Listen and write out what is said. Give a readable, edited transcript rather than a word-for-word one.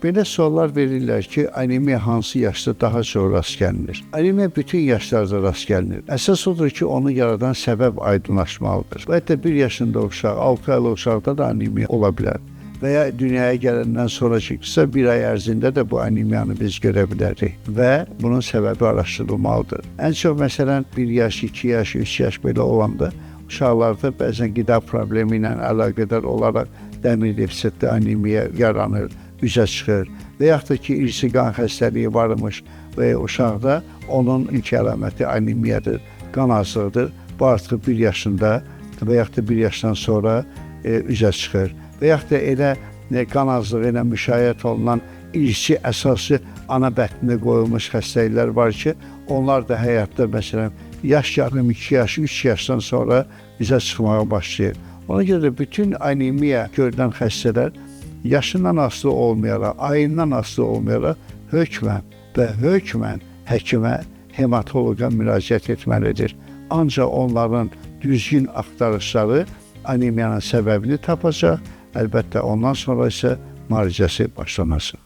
Belə suallar verirlər ki, anemiya hansı yaşda daha çox rast gəlinir? Anemiya bütün yaşlarda rast gəlinir. Əsas odur ki, onu yaradan səbəb aydınlaşmalıdır. Və hətta 1 yaşında uşaq, 6 aylıq uşaqda da anemiya ola bilər. Və ya dünyaya gələndən sonra qısa bir ay ərzində də bu anemiyanı biz görə bilərik və bunun səbəbi araşdırılmalıdır. Ən çox məsələn 1 yaş, 2 yaş, 3 yaş belə olanda uşaqlarda bəzən qida problemi ilə əlaqədar olaraq dəmir defisitli anemiya yaranır, üzə çıxır. Və yaxud da ki, irsi qan xəstəliyi varmış və uşaqda onun ilk əlaməti anemiyadır, qan azlığıdır. Bu artıq 1 yaşında və yaxud da 1 yaşdan sonra üzə çıxır. Və yaxud da elə qan azlığı ilə müşayiət olunan irsi əsası ana bətnində qoyulmuş xəstəliklər var ki, onlar da həyatda məsələn yaş yarım, 2 yaş, 3 yaşdan sonra üzə çıxmağa başlayır. Ona görə də bütün anemiya görülən xəstələr yaşından asılı olmayaraq, ayından asılı olmayaraq hökmən və hökmən həkimə, hematoloqa müraciət etməlidir. Ancaq onların düzgün axtarışları anemiyanın səbəbini tapacaq. Əlbəttə ondan sonra isə müalicəsi başlanacaq.